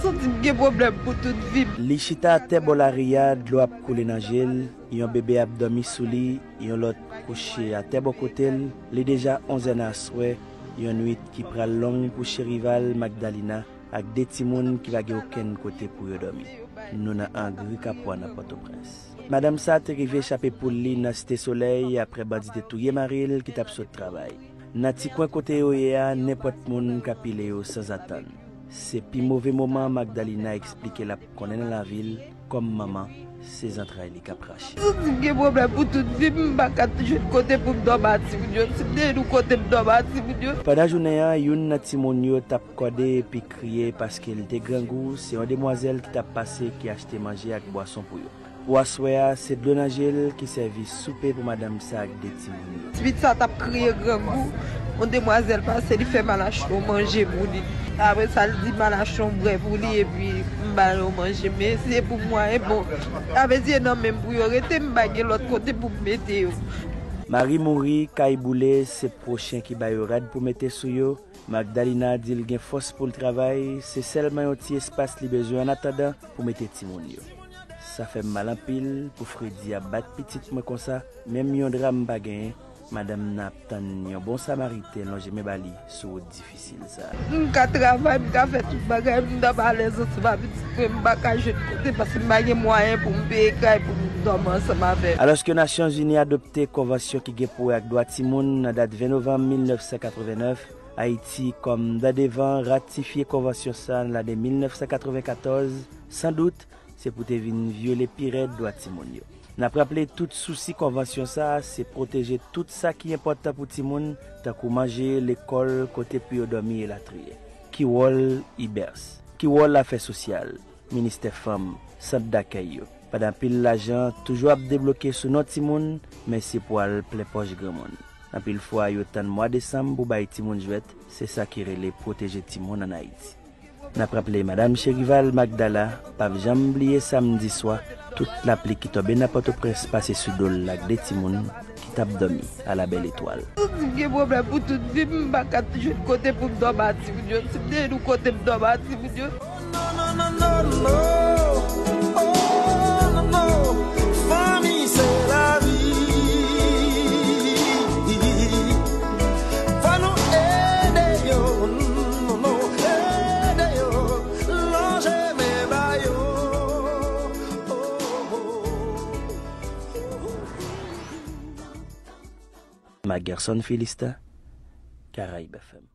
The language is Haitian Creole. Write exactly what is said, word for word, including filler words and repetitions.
Santi m gen pwoblèm pou tout vi m. Li chita atè bò lari a, dlo ap koule nan je l, yon bebe ap dòmi sou li, yon lòt kouche atè bò kote l. Li deja onz è nan aswè, yon nwit ki pral long pou Cherival, Magdalina ak de timoun ki pa gen okenn kote pou yo dòmi. Nou nan Angri Kapwa nan Pòtoprens. Madanm sa te rive chape poul li nan Site Solèy apre bandi te touye mari l ki t ap sot travay. Nan ti kwen kote yo ye a, nenpòt moun ka pile yo sanzatann. Se pi move moman Magdalina eksplike l ap konnen nan lavi l kòm manman, se zantray li k ap rache. Santi m gen pwoblèm pou tout vi m, m pa ka jwenn kote pou m dòmi ak timoun yo. Si m te jwenn yon kote m dòmi ak timoun yo. Pandan jounen an, youn nan timoun yo t ap kòde epi kriye paske l te grangou, se yon demwazèl ki t ap pase ki achte manje ak bwason pou yo. Pou aswè a, se dlo nan je l ki sèvi soupe pou madanm sa ak de timoun yo. Ti pitit sa t ap kriye grangou, yon demwazèl pase, li fè m al achte yon manje pou li. Apre sa, l di m al achte yon bwè pou li, epi m ba l yon manje. Men se pou mwayen, bon, sa vle di e nan men m pou yo rete, m pa gen lòt kote pou m mete yo. Mari mouri, kay boule, se pwochen ki ba yo rad pou mete sou yo. Magdalina di l gen fòs pou l travay, se sèlman yon ti espas li bezwen annatandan pou mete timoun yo. Sa fè m mal anpil pou Fredi ap bat pitit mwen konsa, menm yon dra m pa genyen, madanm nan ap tann yon bon samariten lonje men ba li sou wout difisil sa a. M ka travay, m ka fè tout bagay, m dòmi alèz ansanm ak pitit mwen, m pa ka jwenn kote paske m pa gen mwayen pou m peye kay pou m dòmi ansanm avè l. Alòske Nasyonzini adopte konvansyon ki gen pou wè ak dwa timoun nan dat ven novanm mil nèf san katreven nèf, Ayiti, kòm dan devan, ratifye konvansyon sa a nan lane mil nèf san katreven katòz, sandout, se pou te vin vyole pi rèd dwa timoun yo. N ap raple, tout sousi konvansyon sa a, se pwoteje tout sa ki enpòtan pou timoun, tankou manje, lekòl, kote pou yo dòmi, elatriye. Ki wòl IBERS? Ki wòl afè sosyal, ministè fanm, sant dakèy yo? Pandan anpil lajan toujou ap debloke sou non timoun, men se pou al plen pòch granmoun. Anpil fwa, yo tann mwa desanm pou bay timoun jwèt, se sa ki rele pwoteje timoun ann Ayiti. N ap raple, madanm Cherival Magdala p ap janm bliye samdi swa, tout lapli ki tonbe nan Pòtoprens pase sou do l ak de timoun ki t ap dòmi a la bèl etwal. Santi m gen pwoblèm pou tout vi m, m pa ka jwenn kote pou m dòmi ak timoun yo. Si m te jwenn yon kote m dòmi ak timoun yo. Oh, non, non, non, non, non. Oh, non, non. Fanmi se lavi. Fò nou ede yo. Non, non. Ede yo. Lonje men ba yo. Oh, oh. Magerson Filista, Caraïbes F M.